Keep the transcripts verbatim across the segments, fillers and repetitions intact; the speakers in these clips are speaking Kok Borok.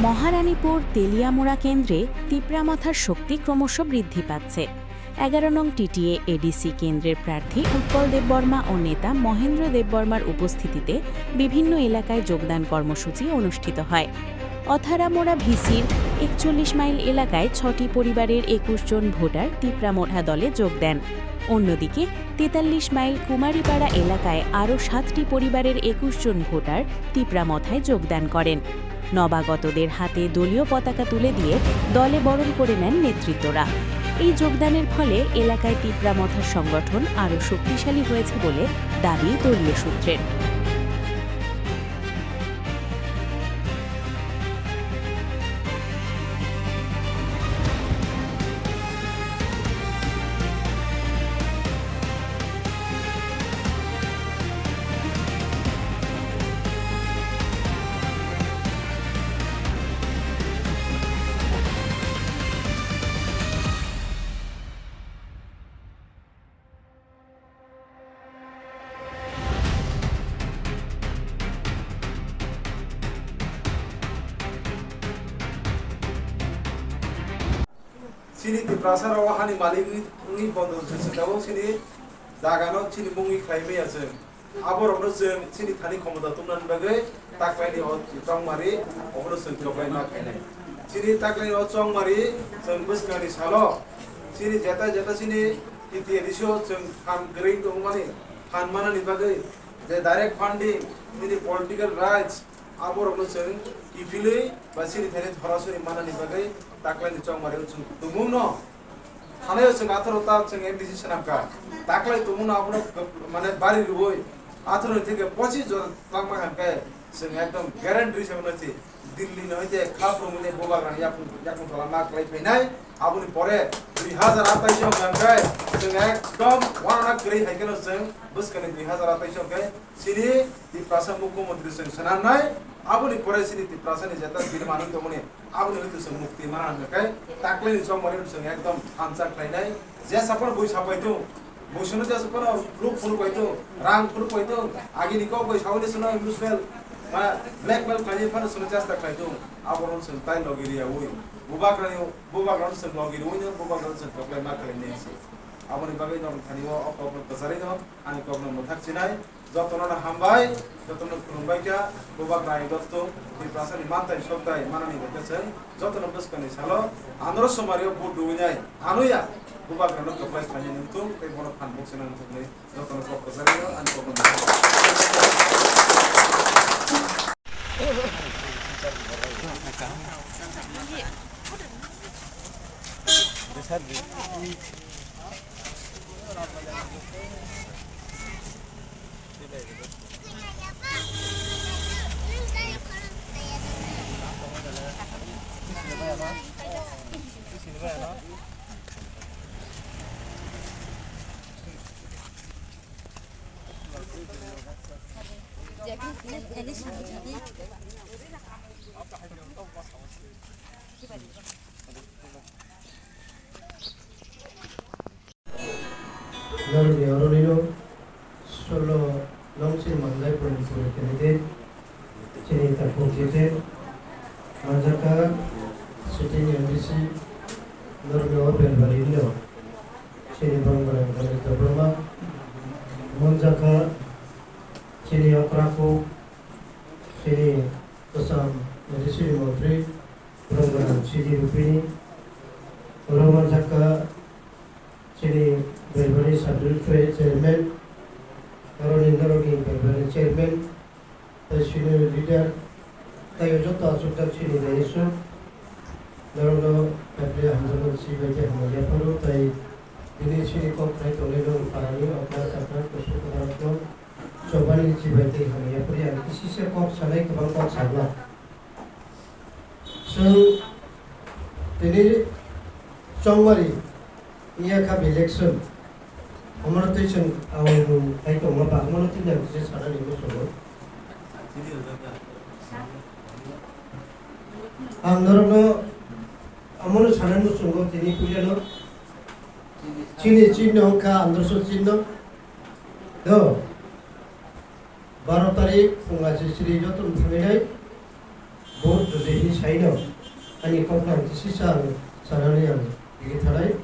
মহারানীপুর তেলিয়ামুড়া কেন্দ্রে তিপ্রা মথার শক্তি ক্রমশ বৃদ্ধি পাচ্ছে। এগারো নং টিটিএ এডিসি কেন্দ্রের প্রার্থী উৎপল দেববর্মা ও নেতা মহেন্দ্র দেববর্মার উপস্থিতিতে বিভিন্ন এলাকায় যোগদান কর্মসূচি অনুষ্ঠিত হয়। অথারামোড়া ভিসির একচল্লিশ মাইল এলাকায় ছটি পরিবারের একুশ জন ভোটার তিপ্রা মথা দলে যোগ দেন। অন্যদিকে তেতাল্লিশ মাইল কুমারীপাড়া এলাকায় আরও সাতটি পরিবারের একুশ জন ভোটার তিপ্রা মথায় যোগদান করেন। নবাগতদের হাতে দলীয় পতাকা তুলে দিয়ে দলে বরণ করে নেন নেতৃত্বরা। এই যোগদানের ফলে এলাকায় তিপ্রা মথার সংগঠন আরও শক্তিশালী হয়েছে বলে দাবি দলীয় সূত্রের। Chini Tiprasa rok hani malik wngwi bondo se tabuk chini jaga no chini mungwi khlai maya chwng. Aborokno chwng chini thani khomota tubunani bagwi taklaini o chongmari obono chwng choklai ma khainai. Chini taklaini o chongmari chwng bwskangni salo chini jeta jeta chini T T A D C o chwng phan kwrwi tongmani phan manani bagwi je direct funding, chini political rights, aborokno chwng kiphilwi ba chini thani thorasoni manani bagwi taklaini chongmari o chwng tumungno Thanaio chwng atharo ta chwng M D C swnamkha. Taklai tongmano abono mane bari rwui atharo theke pochis jora twlangma hwnkhe chwng ekdom guarantee se mano si Delhi no hwnkhe khap rwmani bubagrani yakung yakung tola ma kwlai phainai. Aboni pore dui hazar atais o hwnkhe chwng ekdom uanana kwrwi hai kheno chwng bwskangni dui hazar atais o hwnkhe chini Tiprasa mukhyamantri chwng swnamnai. Aboni pore chini Tiprasani jeta bini manwi tongmani Aboni hwnkhe chwng mukti mana hwnkhe taklaini chongmari chwng ekdom thansa khlainai. Jesa phano bui sapai tung, bui sunu jesa phano ruk phunu pai tung, rang phunu pai tung, agini kok bai sauni sunu muspel, ma blackmail khlainai phano sunu chesta khlai tung. Abono chwng tai logi riyaui, bubagrani, bubagrano chwng logi riui no, bubagrano chwng koklai ma khlainai se. Aboni bagwi norok thani o, o kokno kwcharwi no, ani kokno mwthak chinai. Jotono no hambai, jotono khulumbai kha, bubagra ni dotto, Tiprasa ni mantai soktai manani bai khe chwng jotono bwskangni salo anoro somari o vote rwinai anuya bubagra no kwplai khlainai nungthung tei bono phan bukchana nungthung hinwi jotono kok kwcharwi o ani kokno. Norokni oro nino solo nong chini manlai pore pore candidate chini takhuk jete manjakha sitting M D C norokni o Belbari no chini borok borok Dhananjay Debbarma manjakha chini okra khuk chini kwcham M D C ni montri borok borok chini rupini oro manjakha. Chini Belbari Sub District Chairman, aroni norokni Belbari Chairman, tei senior leader, tei o joto achukjak chini daiso, norokno Belbari hamjakmani chibai tei hamya phano, tei bini chini kok khlai tongnai norok parani okra chakra kusuk kwtharokno chobani chibai tei hamya phano, ang kisisa kok sanai kwbang kok sakna. Chwng tini chongmari wngya kha election. Omono twi chwng ang hai tongma ba, omono twi ang kisa sanani muchungo. Ang norokno omono sanani muchungo tini puilano chini chinno wngkha Androso chinno. Do. Baro tarik phung aisisiri joto thangwi nai. Vote rwdi hinwi saino, ani kokno ang kisisa ang sanani ang tigi thanai.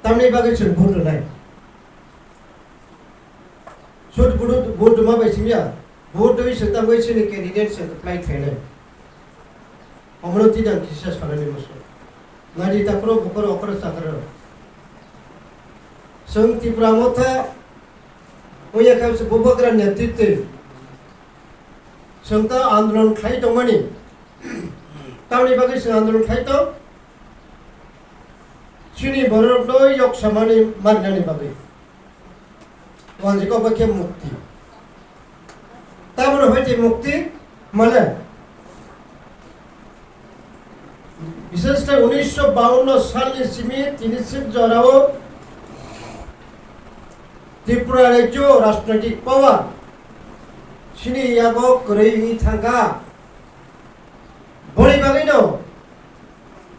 Tamni bagwi chwng vote rwnai? Sud vote, vote rwma bai simi ya, vote rwwi chwng tamwi chini candidate chwng apply khlainai. Omono tini ang kisa sanani muchung. Nadi takhoro bukhoro okoro chakhoro. Chwng Tipra Motha wngya khe bubagra netritwi chwng ta andolon khlai tongmani. Tamni bagwi chwng andolon khlai tong? Chini bororokno yok samani marinani bagwi. Wanjikok bai khe mukti. Tamoni hoi tei mukti mane, bishesh khe unisho bawanno salni simi tini sik jorao Tripura rajyo rajnoitik power chini yago kwrwi wngwi thangkha. Boni bagwino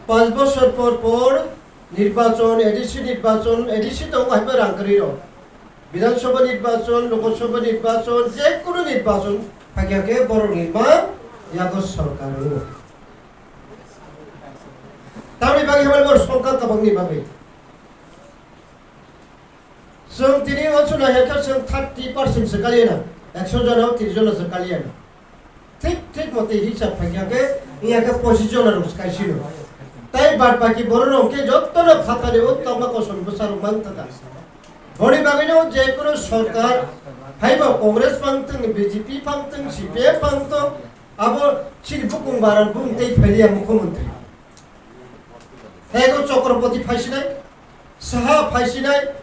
panch bosor por por nirbachon, A D C nirbachon, A D C tongo haiba rang kwrwi rok. Bidhan Sabha nirbachon, Lok Sabha nirbachon, je kunu nirbachon phaikha khe borokni mang yago sorkar wngo. Tamni bagwi haiba bor songkha kwbangni bagwi. Chwng tini wansuk nai khe chwng thirty percent se kaliya na, ekso jona o tris jona se kaliya na. Thik thik mote hisab khaikha khe wngya khe pochis jona rok se kaisino. Tai bad baki borok rok khe jotono phatani o tongma kosom bwsa rok mang thaka. Boni bagwino je kunu sorkar, haibo Congress phang thung, B J P phang thung, C P M phang thung, abo chini bukung baran bung tei phailiya mukhyamantri. Ego Chhatrapati phaisinai, Saha phaisinai,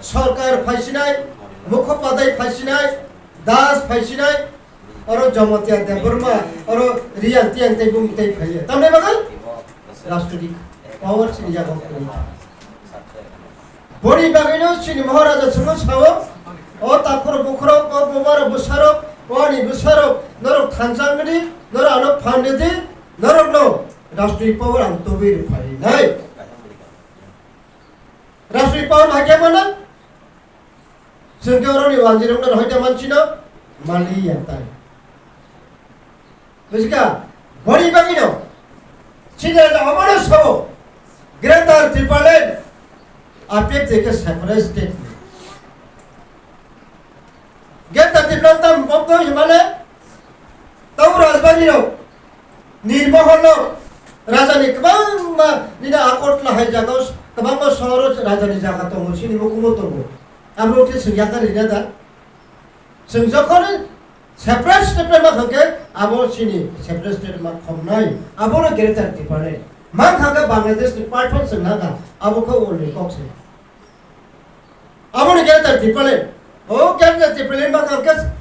Sarkar phaisinai, Mukhopadhyay phaisinai, Das phaisinai, oro Jamatia Debbarma, oro Riyang Tiyang tei bumung tei phaiya. Tamni bagwi? Rajnoitik power chini yago kwrwi. Boni bagwino chini Maharaja chwngno sao, "O takhor bukhorok, o bobaro bwsarok, o ani bwsarok, norok thansa wngdi, norok ano phan rwdi, norokno rajnoitik power ang tubui rwphainai." Rajnoitik power bahai khe mano? Chwng khe oroni wanjwirokno rohorya mansino maliya tai. Bujikha, boni bagwino chini raja omono sao, Greater Tipraland, R P F de khe separate state. Greater Tipraland tam bokto himale, tau rajbari rok, nirmohor rok, rajani kwbangma nini akot lahai jaga, kwbangma sohor rajani jaga tongo, chini mukumu tongo. Abo khe chwng yakar rina da? Chwng jokhon separate state ma hwnkhe abo chini separate state ma khomnai, abono Greater Tipraland. Ma hwnkhe Bangladesh ni part phano chwng nangkha, abo khe ulni kok se. Aboni Greater Tipraland, o Greater Tipraland ma hwnkhe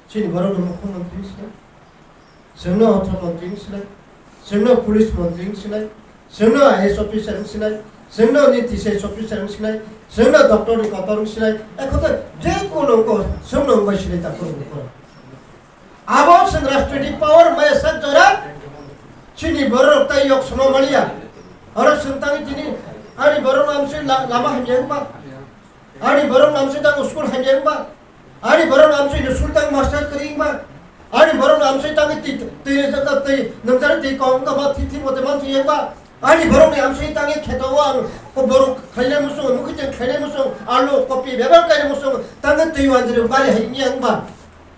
chini borokno mukhyamantri se. Chwngno ortho montri wng sinai, chwngno police montri wng sinai, chwngno I A S officer wng sinai, chwngno nini T C S officer wng sinai, chwngno doctor ni kotor wng sinai, ekhoto je kono wngkho chwngno wng bai sinai ta kono wngkho. Abo chwng rajnoitik power maya sak jora chini borok rok tai yok sama maliya. Oro chwng tangwi tini ani borok no amsui la-, lama hamya wngba? Ani borok no amsui tango school hamya wngba? Ani borok no amsui no sultan master kwrwi wngba? Ani borok no amsui tangwi twi, twi, twi, twi, nwngjaknai twi kok wngkha ba, thi, thi mote man thwi wngba? Ani borok ni amsui tangwi kheto o ang ko borok khainai muchung, nukhi chwng khainai muchung, alu, kopi, bebak kainai muchung, tangwi twi wanjri bari hai wngya wngba?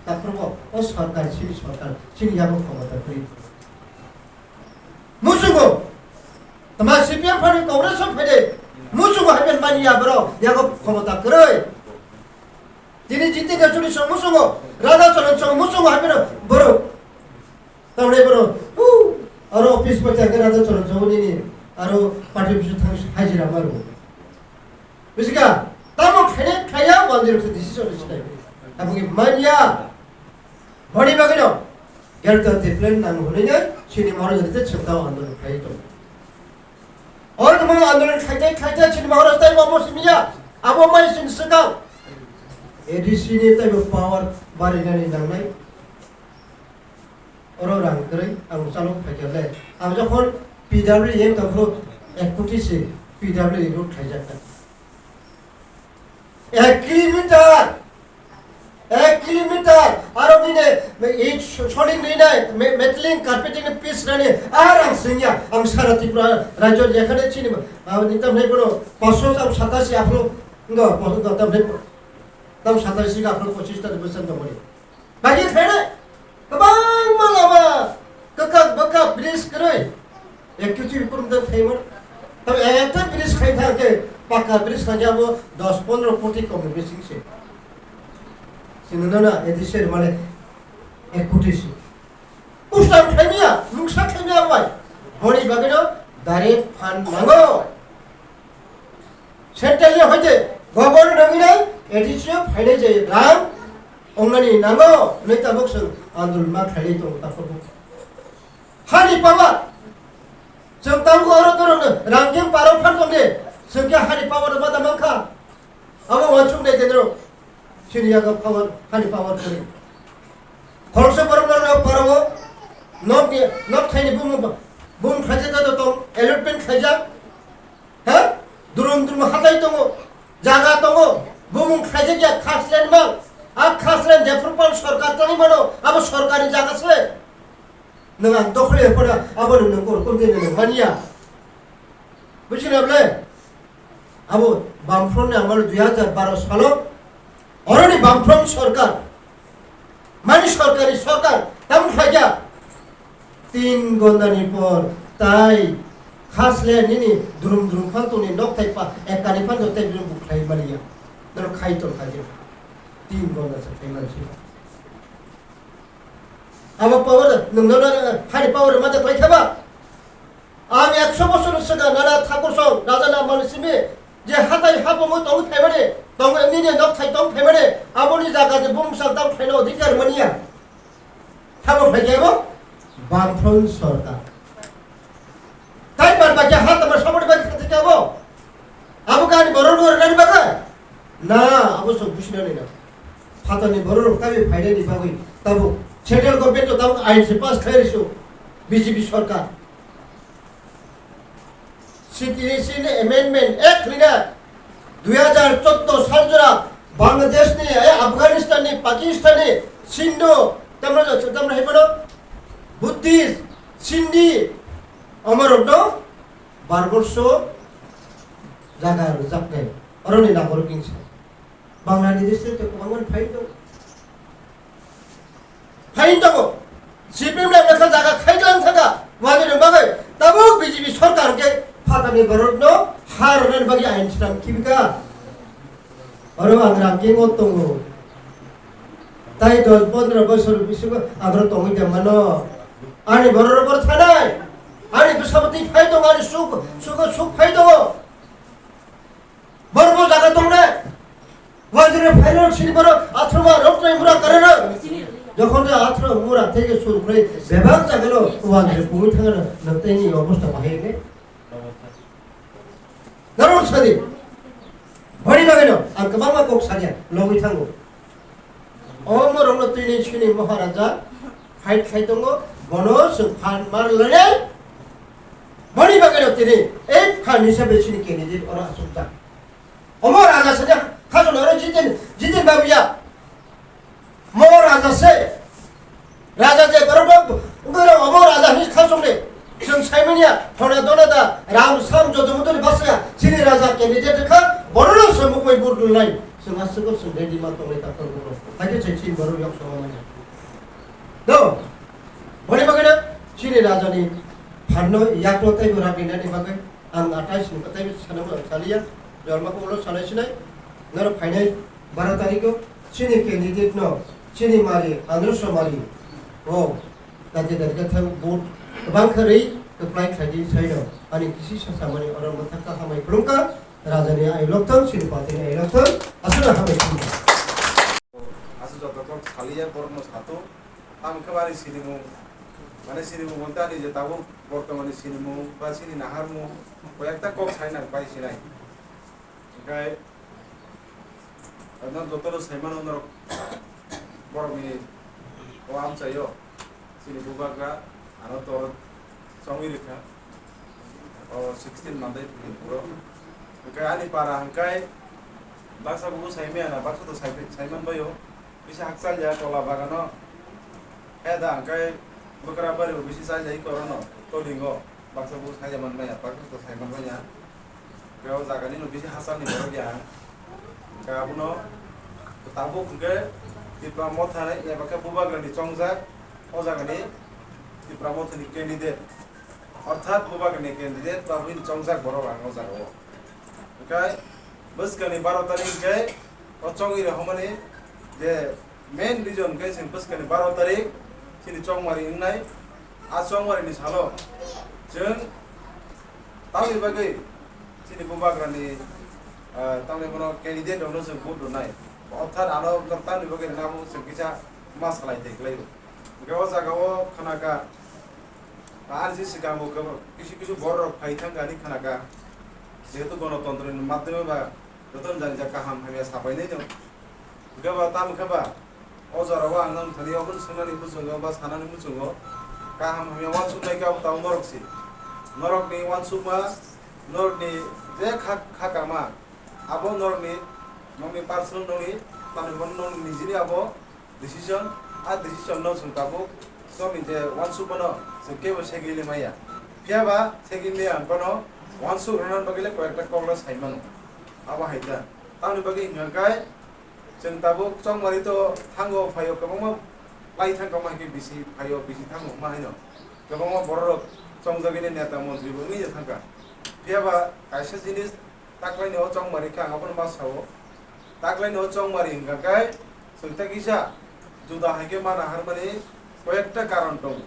Takhurbo, o sorkar, chini sorkar, chini yago khomota kwrwi. Muchungo, tama C P M party Congress o phaide, muchungo hai mani ya borok, yago khomota kwrwi. Tini Jitendra Churi song muchungo, Radha Charan song muchungo hai mani borok. Tamni borok, hu, aro office pai thangkhe Radha Charan song nini, aro party office thang hajira maru. Bisika, tamo khaine khaya, one zero two decision rwsinai. Aboni manya, boni bagwino, Greater Tipraland nango hwnwi chini Maharaj tei chwngno andolon khlai tongo. Oro tamo andolon khlaite khlaite chini Maharaj tei bo simiya, abo mai sin swkang. A D C ni tei bo power barinani nangnai. Oro rang kwrwi ang chalo phaikha le. Ang jokhon P W A tongphuru ek koti se P W A road khlaijak kha. Ek kilometer Ek kilometer, aro nini, it solid nini, me-, metaling carpeting ni piece rani, ar ang singya, ang sara Tripura rajyo jekhane chini, ah, nini tamni bono, paso tam satasi aphro, nga, paso tam, tam, tam satasi aphro pochis ta besan tongmani. Bagi khaire, kwbangma lama, kwkak bwkak bridge kwrwi, Ek kuti kurumda khaimano. Tabi ekta bridge khai thang khe, pakka bridge khai abo dos pondro koti kong ni bising se. Sino na na, edi se mane ek koti se. Ustam khaimya, nuksa khaimya bai. Boni bagino direct fund nango. Central ni hoite governor nangina, edi se phainai je rang, ongnani nango, nei tabok song andolon ma khainai tongo takhorbo. Hani power. Chwng tabuk oro dorok rangking parok phan tong de. Chwng khe hani power rwma da mankha. Abo wansuk nai tendro. Chini yago power, hani power kori. Khoroksa borok no parao. Nok ni, nok thaini bumung, bumung khaijak ta tong, allotment khaijak. Ha? Durum durum hatai tongo, jaga tongo, bumung khlaijak ya khaslen mang. A khaslen jephru pal sorkar tangwi mano, abo sorkarni jaga se. Nwng ang dokhli phano abo nwng nang kor kon nwng manya. Buchina ble? Abo Bamfront ni amalo dui hajar baro salo Oroni Bamfront sorkar, mani sorkari sorkar, tamo khlaijak? Tin gondani por, tai khasle nini drum drum phantoni nokthai pa, ekkani phanto tei bini bukhlai maliya. Norok khai tong kha je. Tin gonda se khai mansi. Abo power, nwng nono hari power mata klai khaba? Ang ekso bosor swkang nana thakur song raja na mani simi je hatai hapungwi tong phaimani, tong nini nok thai tong phaimani, aboni jaga je bumsal tang phaino adhikar mania. Thabo phaikhe abo Bamfront sorkar. Tai bar bakya ha tamar saboni bai khathikhe abo. Abo gani borok rwnani bagwi? Na, abo sok businani na. Phatarni borok rok tabi phainani bagwi tabuk central government to tabuk ain se pass khai risu B J P sorkar. Citizen Amendment Act hwnwi na dui hajar choudo sal jora Bangladesh ni, eh, Afghanistan ni, Pakistan ni, Sindhu, tamra, tamra hai bono Buddhist, Sindhi, omorokno bar borso jaga rwjaknai. Oroni nagorok wngsa. Bangladesh se to kwbangma phai tongo. Phai tongo. C P M ni lekha jaga khaigwlang thaka. Wani rok bagwi tabuk B J P sorkar khe phatarni borokno ha rwnani bagwi ain swnam kibika. Oro ang rang khe ngot tongo. Tai dos pondro bosor bisingo ang oro tongwi tongmano. Ani borok rok oro thanai. Ani bwsabo twi phai tongo, ani suk, sugo suk phai tongo. Borok bo jaga tongnai. Wajre phairok sini borok athro ma rok nai mura karero. Jokhon je athro mura theke sur khlai bebak jagalo wajre pungwi thangano nang tei ni obostha bahai ne. Narok sadi. Boni bagwi no ang kwbangma kok sanya logwi thango. Omo rokno tini chini Maharaja fight khai tongo, bono se phan mar lane. Boni bagwi no tini ei phan hisabe chini candidate oro asukjak. Omo raja se khasong oro Jiten, Jiten Babu ya. Mo raja se. Raja je borok no, borok omo raja hini khasong de. Chwng saimanya, thona dona da, ram sam joto mutoni basaya, chini raja candidate kha, borok no se mukoi bur dulnai. Chwng aswk chwng ready ma tongnai ta tongo. Haikhe chwng chini borok yok songmani. Do. Boni bagwi no, chini raja ni phan no yakno tei bo ragwi nani bagwi. Ang atais ni kwtai sanamo saliya, jolma ko ulo sanai sinai, naro phainai baro tarikh o chini candidate no, chini mari, Andhra Somari, o, dati dati khe thang vote kwbang khe rwi apply khlai di sai no, ani kisi sasamani oro mwthak kha hamai khulumkha, raja ni ai lokthang, chini party ni ai lokthang, aswk hamai khulumkha. Aswk joto kok saliya borok no sato, Tamo khe ani sinimung, mane sinimung bonte ani je tabuk bortomani sinimung ba chini naharmung, koi ekta kok sai nang pai sinai. Hinkhe, ano jotono sai mano norok borokni o amchaio, chini bubagra, ano tor chongwi rikha, o sixteen mantai phuru. Hinkhe ani para hinkhe baksa bubu sai maya na, baksa to sai, sai man baio. Bisi hakchal ya tola bagano. Heda angkai bwkra bari bo bisi chal ya ikorono. Tolingo baksa bo sai man maya, baksa to sai man maya. Khe o jagani no bisi hachal ni borok ya. Khe abono tabuk hwnkhe Tipra Motha ni eba khe Bubagra ni chongjak o jagani Tipra Motha ni candidate. Orthat Bubagra ni candidate ba buini chongjak borok ang o jaga o. Hwnkhe bwskani baro tarik hwnkhe o chongwi rok hwnmani je main reason hwnkhe chwng bwskani baro tarik chini chongmari wngnai. A chongmari ni salo chwng tamni bagwi chini Bubagra ni, ah, tamni bono candidate rokno chwng vote rwnai. Orthat ano tamni bagwi rwna bo chwng kisa ma salai tei khlai o. Hwnkhe o jaga o khna kha Ar si swkango kebo kisu kisu borok rok phai thang ani khna kha, jehetu gonotontro ni madhyome ba joto ni jani ja kaham hamya sapai nai no. Hwnkhe ba tamo khe ba o jora o ang nang thani obo swngna ni muchungo ba sana ni muchungo kaham hamya uansuk nai khe abo tamo norok se. Norok ni uansukma, norok ni je kha, kha kama abo norok ni, norok ni personal norok ni, tamni bono norok ni nijini abo decision, a decision no chwng tabuk chwngni je uansukmano chwng kebo segwi le maya. Phiya ba segwi le ang bono uansuk rwna bagwi le koi ekta kok no sai mano. Abo hai kha. Tamoni bagwi hwnkha khe chwng tabuk chongmari to thango phaio kwbangma lai thang kama hai khe bisi phaio bisi thango ma haino. Kwbangma borok rok chongjagwi neta montri bo wngwi thang kha. Phiya ba kaisa jinis taklaini o chongmari khe ang abono ma sao. Taklaini o chongmari hwnkha khe chwng tei kisa juda hai khe mana harmani koyekta karon tongo.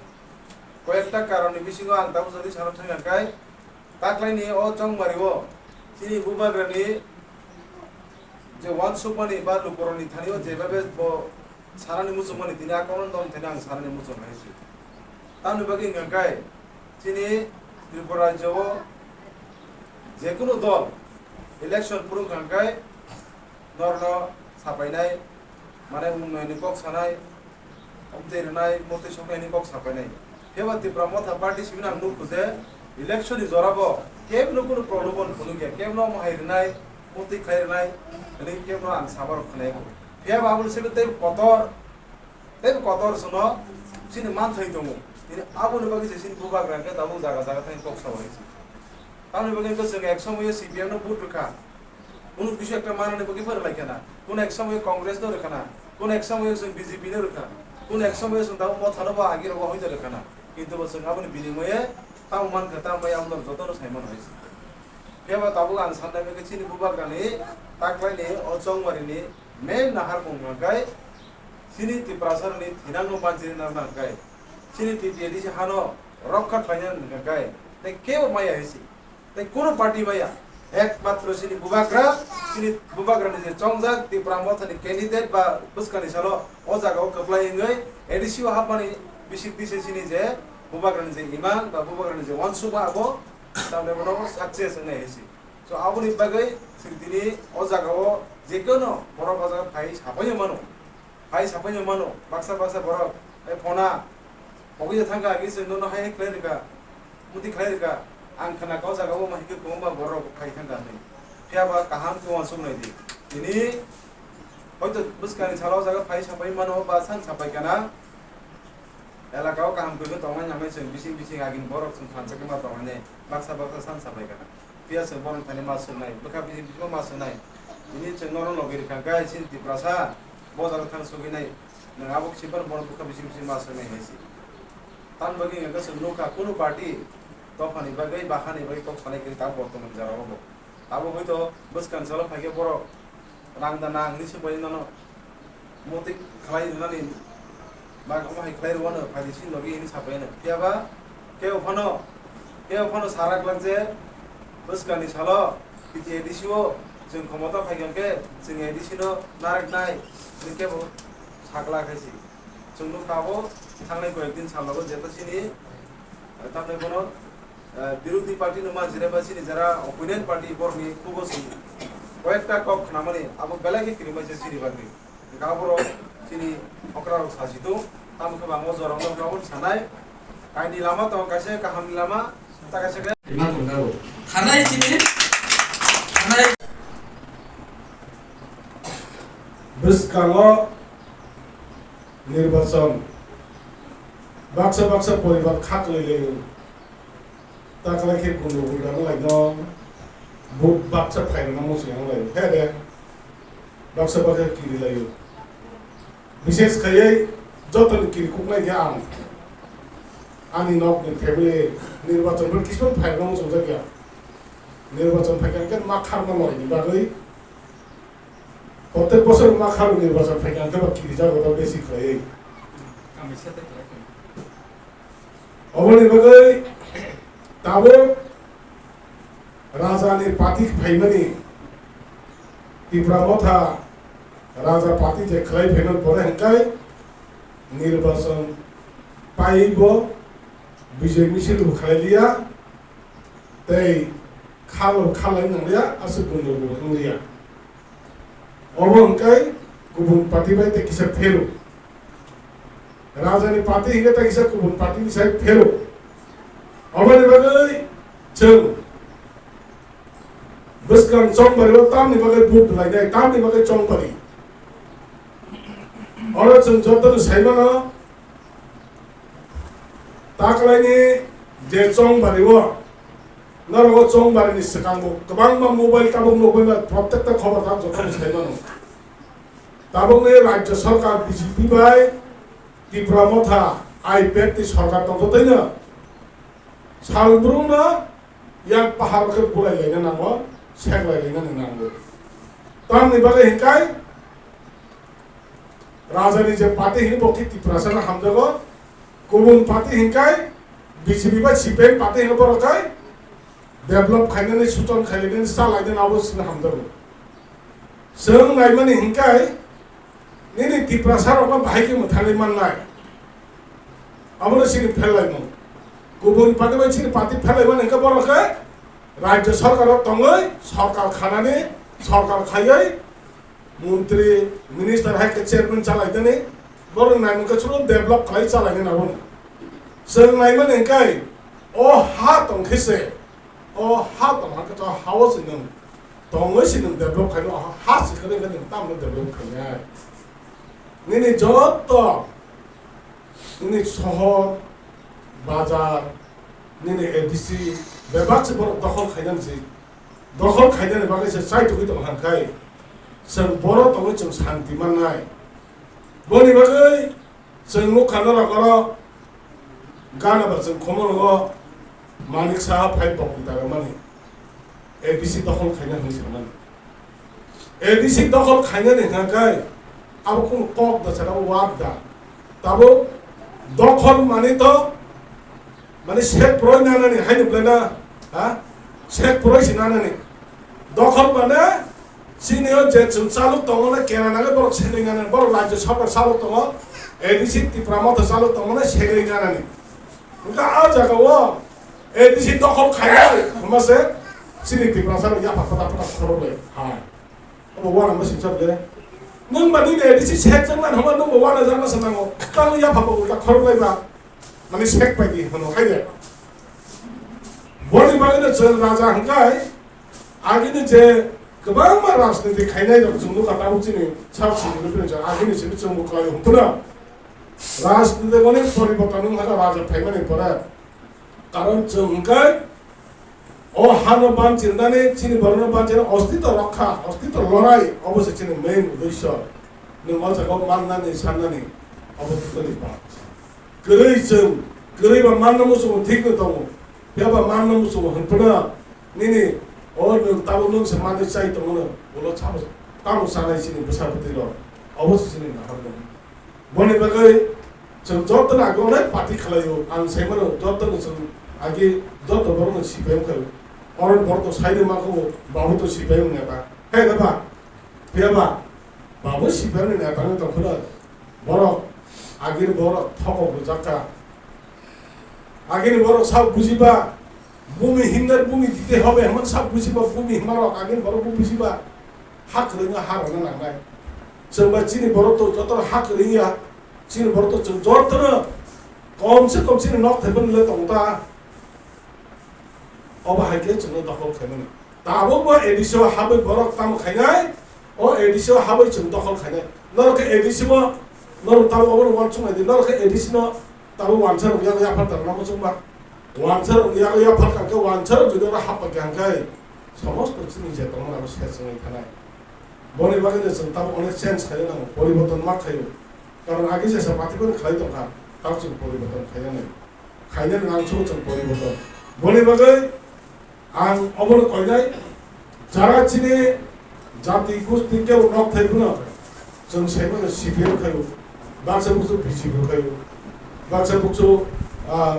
Koyekta karonni bisingo ang tabuk jodi sana thangkha khe taklaini o chongmari o chini bubagrani je uansukmani ba lukurokni thani o jebabe bo sanani muchungmani tini a kono dol thani ang sanani muchung hai se. Tamni bagwi hwnkha khe chini Tripura rajyo o jekunu dol election phuru hwnkha khe norno sapainai, mane unnayonni kok sanai, omtwi rwnai, motwi soknaini kok sapainai. Phiya ba Tipra Motha Party simi ang nukho je election ni jora bo kebno kunu problem phunukya, kebno omo hai rwnai, motwi khlai rwnai, hwnwi kebno ang sabarok khwnai. Phiya ba aboni simi tei kotor Tei kotor sono chini manthai tongo. Tini aboni bagwi se chini bubagra hwnkhe tabuk jaga jaga thangwi kok sao hai se. Tamoni bagwi hwnkhe chwng ek somoyo C P M no vote rwkha. Kunu kisu ekta manani bagwi phai rwlai khana. Kunu ek somoyo Congress no rwkhana. Kunu ek somoyo chwng B J P no rwkha. Kunu ek somoyo chwng tabuk Motha no bo agi rogo hoito rwkhana. Kintu bo chwng aboni binimoye tamo mankha, tamo bai aboni jotono sai mano hai se. Phiya ba tabuk ang sannai bagwi chini bubagrani taklaini o chongmarini main naharmung hwnkhe chini Tiprasarokni thinangno banchirina hwnkhe chini T T A D C hano rokha khlaina hwnkhe tei kebo maya hai se, tei kunu party maya, ekmatro chini bubagra, chini bubagrani je chongjak Tipra Mothani candidate ba bwskani salo o jagao kwplai wngwi A D C o hapmani bisik twi se chini je bubagrani je imang ba bubagrani je uansukma abo tamni bono success wngnai hai se. So, aboni bagwi chwng tini o jagao je kono borok o jaga phai sapaino mano, phai sapaino mano, baksa baksa borok, "Ei phona, pogwi thangkha, agi chwng nono hai hai khlai rwkha, muti khlai rwkha, ang khna kha o jagao ma hai khe kwbangma borok phai thangkha," hinwi. Phiya ba kaham khe uansuk nai di. Tini hoito bwskangni salo o jaga phai sapai mano ba san sapai kana, elaka o kaham khe tongnai, namai chwng bising bising agini borok chwng phansa khe ma tongnai, baksa baksa san sapai kana. Phiya chwng bono thani ma swngnai, bwkha bisi bisimo ma swngnai. Tini chwng nono logi rwkha khe chini Tiprasa, bo jaga thang sogwi nai. Nwng abo kisi bono, bono bwkha bisi bisi ma swngnai hai se. Tamni bagwi hwnkhe chwng nukha, kunu party dophani bagwi, bahani bagwi kok sanai kwrwi tabuk bortoman jora o bo. Tabuk hoito bwskang salo phai khe borok rang da nang hinwi swbai nono. Motwi khlai rwnani ba omo hai khlai rwano, phaidi sini logi hini sapai no. Phiya ba kebo phano, kebo phano sarak lak je bwskangni salo P T A D C o chwng khomota phai khe chwng A D C no narak nai hwnwi kebo sakla khai si. Chwng nukha abo thangnai koyek din sal logo jeta sini, eh, tamni bono, eh, birodhi party no manjire ba sini jara opponent party borokni khugo si koyekta kok khnamani abo belai khe kirimai se sini bagwi. Hwnkhe aborok chini okrarok sajitu, tamo khe bangma jorao nokno aboni sanai. Kaini lama tongo kaisa kahamni lama, ta kaisa khe. Ima tongjago. Thanai chini, thanai. Bwskango Nirbachon baksa baksa poribar kha kwlwi laio. Taklai khe kundu ulda no laino vote baksa phairokno muchung yang laio. He de baksa baksa kiri laio. Bishes khaiwi jotoni kiri kuknai khe ang ani nokni family nirbachon bai kisman phairokno muchung jak ya. Nirbachon phaikha khe ma kharma loini bagwi Protek bosor ma kharo nirbachon phaikha khe ba kiri jago da besi khlaiwi. Oboni bagwi tabuk raja ni party phaimani Tipra Motha raja party je khlai phaimani pore hwnkhe nirbachon paibo bijay misil bo khlai liya. Tei khalo khalai nangya, aswk gundogol wngya. Obo hwnkhe kubun party bai tei kisa phelu. Rajani party hwnkhe tei kisa kubun party ni sai phelu. Oboni bagwi chwng bwskang chongbario tamni bagwi vote lainai, tamni bagwi chongbari. Oro chwng jotono sai mano, taklaini je chongbario, norok o chongbarini swkango kwbangma mobile tabuk nukbaima, protekta khobor tak jotono sai mano. Tabukni rajya sarkar B J P bai Tipra Motha I P F T ni sarkar tongthotoino salbrumno yak pahar khe bulai laina nango, sek lai laina nango. Tamni bagwi hinkai rajani je party hini bo khe Tiprasano hamjago, kubun party hinkai B J P bai C P M party hini borok kai develop khainani, suchon khainani, sa lainani abo sini hamjago. Chwng naimani hinkai nini Tiprasa rokno bahai khe mwthangwi mannai. Abono chini pherlaimung. Kubun party bai chini party pherlaimani hwnkhe borok khe rajya sarkar o tongwi sarkar khanani, sarkar khaiwi montri, minister hai khe chairman chalaitani borok naimung khe chwng develop khlai chalainani abono. Chwng naimani hwnkhe o ha tong khe se O ha tong ha khe to ha o se nwng tongwi se nwng develop khaino, ha se khe nwng tamno develop khainai. Nini joto nini sohor, bazar, nini A D C bebak se borok dokhol khainani se, dokhol khainani bagwi se chai tugwi tong kha khai chwng borok tongwi chwng santi mannai. Boni bagwi Chwng nukha norok oro gana ba chwng khomo rogo Manik Saha phai bokti ta rwmani A D C dokhol khaina hwnwi samani. A D C dokhol khainani hwnkha khe abo kunu kok da chana wak da. Tabuk dokhol mani to mani sek poroi nanani haino belai na, ha? Sek poroi se nanani. Dokhol mane Chini o je chwng chalok tongo na kena nangwi borok segwi nani, borok rajya sarkar chalok tongo, A D C Tipra Motha chalok tongo na segwi nani. Wngkha a jaga o A D C dokhol khainai hwnma se chini Tiprasa rok yapha pata pata khorok lai hai. Obo wana mo singsa bwle. Nwng ba nini A D C sek jang nani hwnma nwng bo wana jang na se nango. Tamo yapha bo ulta khorok lai ba. Mani sek pai di hwno hai de. Boni bagwi no chwng raja hwnkhe agini je kwbangma rajniti khainai rok chwng nukha tabuk chini sak sini rwphino chwng agini simi chwng bo khlai hwnphano. Rajniti boni poriborton wng kha raja phaimani pore. Karon chwng hwnkhe o hano banchirnani chini borokno banchirnani ostito rokha, ostito lorai obo se chini main uddesho. Nwng o jaga o mannani sannani obo thwkani ba. Kwrwi chwng, kwrwi ba manna muchungo thik no tongo. Phiya ba manna muchungo hwnphano nini o nwng tabuk nwng se manwi chai tongo no, ulo sabo tamo chanai chini bwsa bwtwi rok. Obo se chini nahar no. Boni bagwi chwng joto no age onek party khlaio. Ang sai mano joto no chwng age joto borok no C P M khlaio. Oro borok to sai de ma kho babu to C P M neta. Hai da ba? Phiya ba? Babu C P M ni neta no tong khwna. Borok, agini borok thokok rwjak kha. Agini borok sak bujiba, bumi himnar bumi dite hobe hwnma sak bujiba, bumi himmarok agini borok bo bujiba. Ha kwrwngno ha rwna nangnai. Chwng bai chini borok to jotono ha kwrwngya, chini borok to chwng jotono kom se kom chini nok thaiphano le tong ta. Obo hai khe chwngno dokhol khaimani. Tabukbo A D C o habwi borok tamo khainai, o A D C o habwi chwng dokhol khainai. Norok khe A D C o Norok tabuk obono uansuk nai di, norok khe A D C no tabuk uansarok yago yaphar tongna muchungma. Uansarok yago yaphar kha khe uansarok jodi oro hapkha khe hwnkhe somosto chini je tongmani abo ses wngwi thanai. Boni bagwi no chwng tabuk onek change khaina nango, poriborton ma khaio. Karon age jesa party bai khlai tongkha, tabuk chwng poriborton khaina nango. Khainani nangsugo chwng poriborton. Boni bagwi ang obono koinai, jara chini jati gusti kebo nok thai phano chwng saimano C P M khaio, baksa buksu B J P khaio, baksa buksu, ah,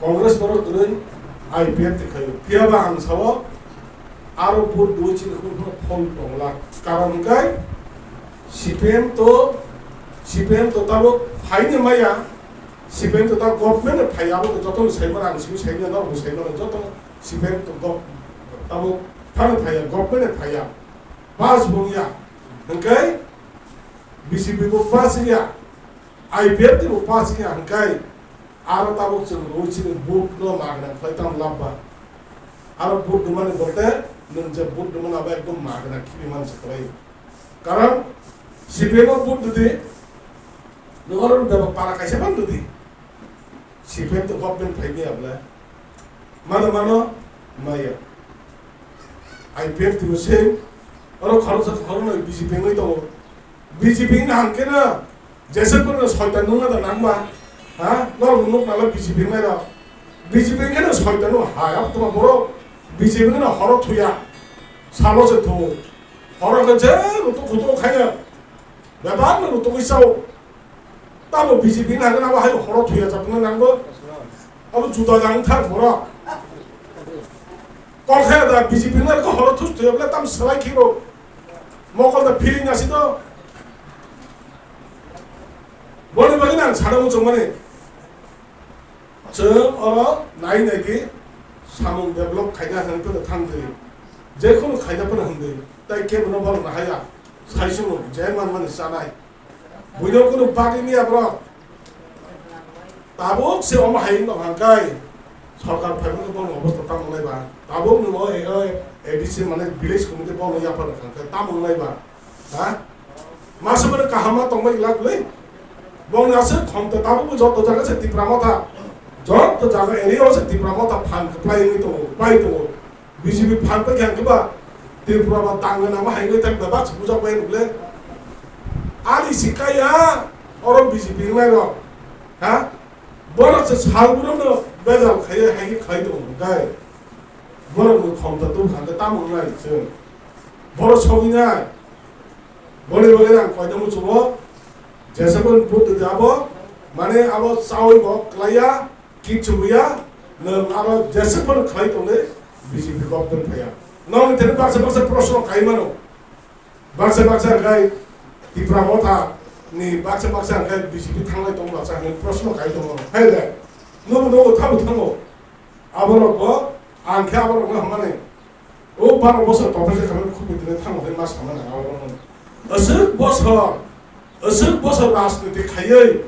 Congress borok kwrwi I P F T khaio. Phiyaba ang sao aro vote dui chini khun phano phone tongla. Karon hwnkhe C P M to, C P M to tabuk phaini maya, C P M to tabuk government ni phai abo to jotono saimano ang simi saimano norok bo saimano jotono C P M to gov-, tabuk phano phaiya, government ni phaiya, pass bo wngya, hwnkhe B J P bo pass wngya, I P F T bo pass wngya, hwnkhe aro tabuk chwng rwi chini vote no magna khlai tamo labba. Aro vote rwmani bolte nwng je vote rwmani abo ekdom magna khibi man se kwlai. Karon C P M o vote rwdi, nwng oro bebak para kaisa phano rwdi. C P M to government phai maya bwle. Mano mano maya. I P F T bo same. Oro khoroksa khoroknwi B J P wngwi tongo. B J P wngna hwnkhe no jesa phano soitan nungna da nangma. Ha? Norok nuknala B J P wngnai rok. B J P wngkhe no soitan no hai. Abo tongma borok B J P wngkhe no horo thuya. Salo se thu. Horo khe je rutuk khutuk khaina. Bebak no rutuk sao. Tamo B J P nangkhe abo hai horo thuya chapna nangbo. Abo juda jang thar borok. Kok khe da B J P nangkhe horo thus thuya bole tam salai khiro. Mokol da feeling asi to. Boni bagwi nang sana muchung mani. Chwng oro nai nai di samung develop khaina hwnwi phano thang di. Jekhunu khaina phano hwn di. Tai kebono borok nahaya. Sai sumung je man mani chanai. Buino kunu bagwi miya borok. Tabuk se omo hai wngtong hangkai. Sorkar phaimani bono obostha tamo wngnai ba. Tabuk nwng o, o A D C mane village committee bono yaphar rwkha hangkai tamo wngnai ba. Ha? Masa mane kaham ma tongbai glak le. Bongni aswk khom to tabuk bo joto jaga se Tipra Motha. Joto jaga area o se Tipra Motha phan kwplai wngwi tongo, pai tongo. B J P phan paikha hwnkhe ba Tripura ba tangwi nangma hai wngwi thang bebak se bujak bai rwkle. Ani sikaya oro B J P wngnai rok. Ha? Borok se sal borok no bejal khai hai khai tongo hwnkhe. Borok no khom to tong kha khe tamo wngnai se. Borok sogwi nai. Bole bole ang koito muchungo, jesa phano vote rwdi abo, mane abo chawi bo kwlaiya, kichu buya, nwng aro jesa phano khlai tongnai B J P government phaiya. Nokni thani baksa baksa proshno kai mano. Baksa baksa hwnkhe Tipra Motha ni baksa baksa hwnkhe B J P thanglai tongo baksa hwnwi proshno kai tongo. Hai le, nubo nogo thango thango. Aborok bo, ang khe aborok no hwnmani. O baro bosor tongthai se khamani khubui tini thango hwnwi ma sama nang abo bono. Aswk bosor, aswk bosor rajniti khaiwi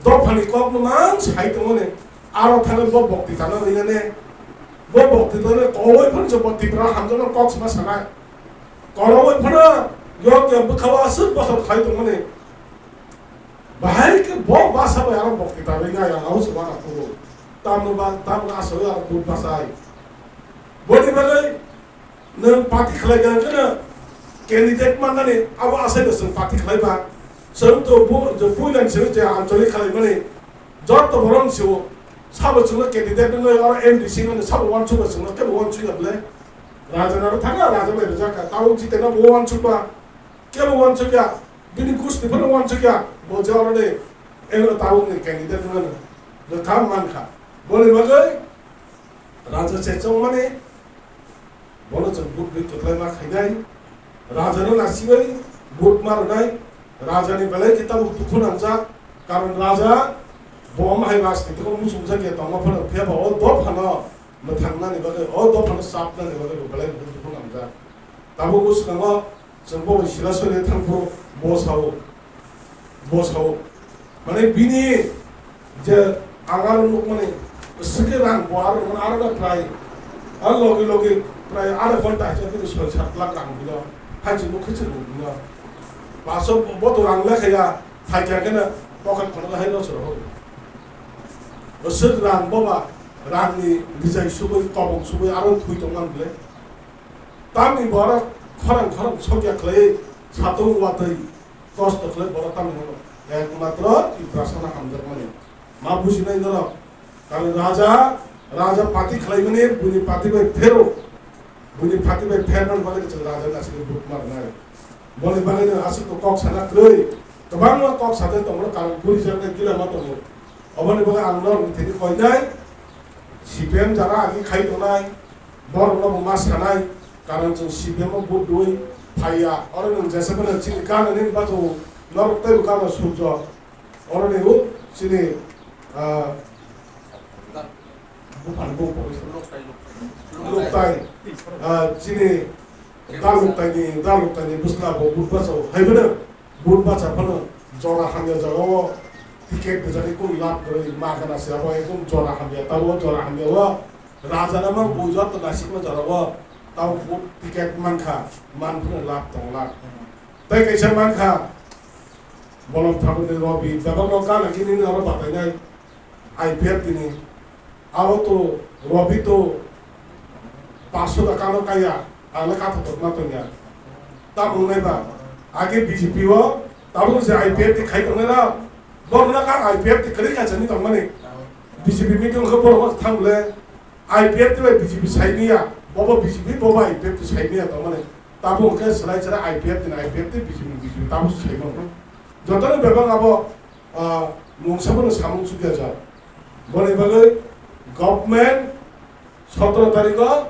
dophani kokno mang sai tongmani. Aro thangwi bo bokti tano rinani. Bo bokti tano kowai phano se bo Tipra hamjakmani kok sima sanai. Korowai phano yok ya bwkhao aswk bosor khai tongmani. Bahai khe bo basa bai aro bokti ta rinai ang abo se wana kugo. Tamno ba, tamno asoi aro bud basai. Boni bagwi nwng party khlai kha hwnkhe no candidate mannani abo asai no chwng party khlai ba. Chwng to bo, je puilan chwng je anchalik khlai mani jotto borok ni sio sabo chwngno candidate wngwi oro M D C wngmani sabo uansukma chwngno kebo uansukya bwle. Raja naro thangya, raja bai rwjakha, tabuk jitena bo uansukma kebo uansukya, bini gusti phano uansukya, bo je oro de eno tabuk ni candidate wngmani rwkha mankha. Boni bagwi raja se chongmani Bono chwng vote bai kwplai ma khainai. Raja no nasigwi vote ma rwnai. Raja ni belai khe tabuk dukhu nangjak. Karon raja bo omo hai rajniti o muchungjak ya tongma phano, phiya ba o dophano mwthangnani bagwi, o dophano chapnani bagwi bo belai khe dukhu nangjak. Tabuk bwskango chwng bo bai sila sori thang phuru bo sao. Bo sao, mane bini je ang aro nukmani swkhe rang bo aro nukmani aro da prai, aro logi logi prai adha ghonta hai bini soi sat lakh rang bino, hai se nukhe se nukbino. Paso bo to rang lekha ya, Phaikha khe na pocket khonok hai no chwrwng. Bwswk rang boba, rangni rijai subui, tobong subui aro thwi tongman bwle. Tamni borok khorang khorang sokya khlai satung watwi kosto khlai borok tamni hwnwi ekmatro Tiprasano hamjakmani. Ma bujinai norok. Karon raja, raja pati khlaimani, buini pati bai phero, buini pati bai phermani bagwi chwng raja ni aswk bukma rwnai. Boni bagwi no aswk kok sana kwrwi, kwbangma kok sajak tongo, karon puri jaknai kila ma tongo. Oboni bagwi ang norok thini koinai, C P M jara agi khai tongnai, borok no bo ma sanai, karon chwng C P M o vote rwi phaiya, oro nwng jesa phano chini gana nini bagwi norok tei bo gana surjo. Oro ni o chini, ah, buphang bung pori. Luktai, ah, chini da luktai ni, da luktai ni bwsla bo vote bacha o. Hai bono vote bacha phano jora hamya jaga o ticket bujani kun lab kwrwi ma gana se abo ekdom jora hamya, tabo jora hamya o raja nama bujat to nasik ma jora o tabo vote ticket mankha, man phano lab tong lab. Tei kaisa mankha, Bolong Thakurni Robi, bebak no gana khe nini oro batainai I P F T ni. Abo to Robi to paso da kano kaya, ale katha tokma tongya. Tamo wngnai ba, age B J P o, tamo je I P F T khai tongnai rok, borok na ka I P F T kwrwi kaisa ni tongmani. B J P meeting khe borok thang le, I P F T bai B J P sai manya, bobo B J P, bobo I P F T sai manya tongmani. Tabuk hwnkhe swlai swlai I P F T ni I P F T, B J P ni B J P, tabuk swlai mano. Jotono bebak abo, ah, mungsa bono samung chukya jak. Boni bagwi government sotoro tarikh o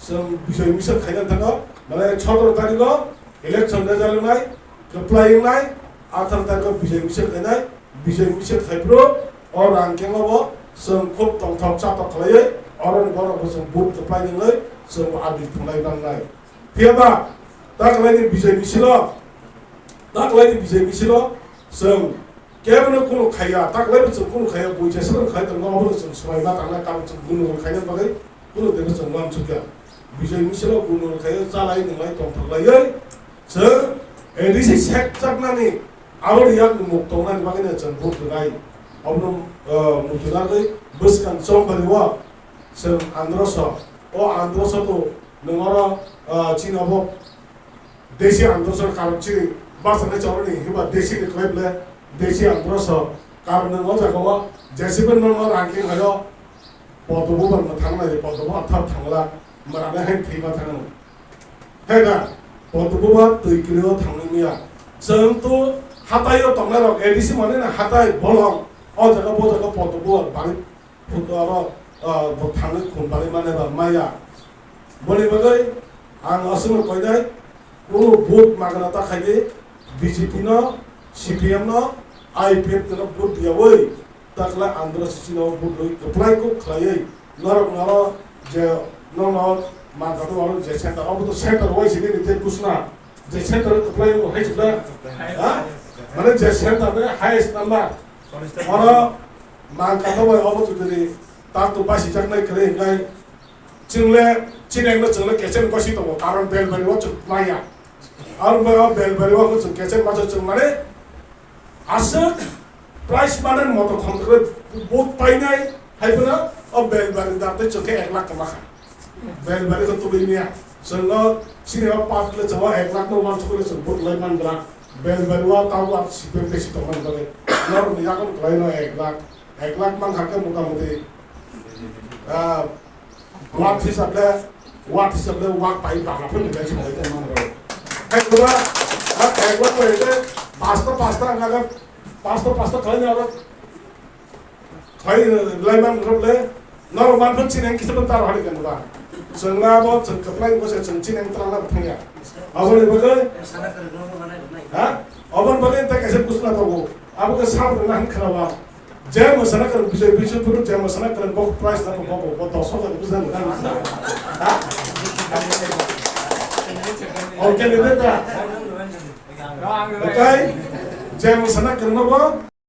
chwng bijoi misil khaina thangkha, mane sotoro tarikh o election result wngnai, kwplai wngnai, atharo tarikh o bijoi misil khainai, bijoi misil khaiphuru o rang khe obo chwng khub tongthok chathok khlaiwi, oroni borok bo chwng vote kwplai nungwi chwng bo adil thwnglai mangnai. Phiya ba, taklaini bijai misilo, taklaini bijai misilo, chwng kebono kunu khaiya, taklaibo chwng kunu khaiya, buijaisano khai tongma, obono chwng swbai ma tangnai, karon chwng gundogol khaina bagwi kunu teibo chwng uansukya. Bijai misilo gundogol khaiya, chalai nwnglai tongthoklaiwi, chwng A D C sekjaknani, aboni yakni muk tongnani bagwino chwng vote rwnai. Obono, uh, muchunagwi bwskang chongbario, Chwng androso, o androso to nwng oro, ah, chini obo desi androso karon chini bachana choroni hiba desi ni khlai ble desi androso karon nwng o jaga o jesibe nwng o ranking hayo podobo bang thang nai podobo athar thangla marane hai thima thang. Hai da podobo ba twi kri o thang nai miya. Chwng to hatai o tongnai rok A D C mane na hatai bolong o jaga bo jaga podobo bari Phuto aro, ah, bo thangwi khum barwi mane ba maya. Boni bagwi ang aswkno koinai, kunu vote magna ta khaidi B J P no, C P M no, I P F T no vote riyawi, takla andro sisi no vote rwi kwplai kuk khlaiwi, norok noro je, nono magna to aro je center, obo to center wai sini ni te kusna. Je center kwplai bo hai chukla. Ha? Mane je center ni highest number. Oro mang kata bai obo chukri tak to basi jaknai kwrwi hinai. Chingle chineng no chingle kechen kosi tongo karon bel bel o chuk maya. Aro bai o bel bel o chuk kechen ma chuk mane Aswk price manani moto khonthokre vote painai hai phano o Belbari dar tei chwng khe ek lakh kwma kha. Belbari khe tubui miya. Chwngno chini o party le chwng o ek lakh no uansukle chwng vote lai man gra. Belbari o tamo ar C P M tei si tongmani bagwi norokni yago kwlaino ek lakh. Ek lakh man kha khe mota moti, ah, Wak hisab le, wak hisab le, wak pai bakla phun bai sing bai tong mang rok. Hai kura, wak ek wak pai le, pasta pasta ang aga, pasta pasta khlai na rok. Khlai lai mang rok le, noro man phun chineng kisa phun tar hari kan ba. Chwng na bo chwng kwplai bo se chwng chineng tra na thang ya. Abo ni bagwi, ha? Abo ni bagwi ta kaisa kusna tongo. Abo ke sab rwna han khna ba. Je mwsana kwrwng bijai bising phuru je mwsana kwrwng bo prize na bo bo bo dos hajar bwsa nang nang. Ha? O candidate da. Okai je mwsana kwrwng no bo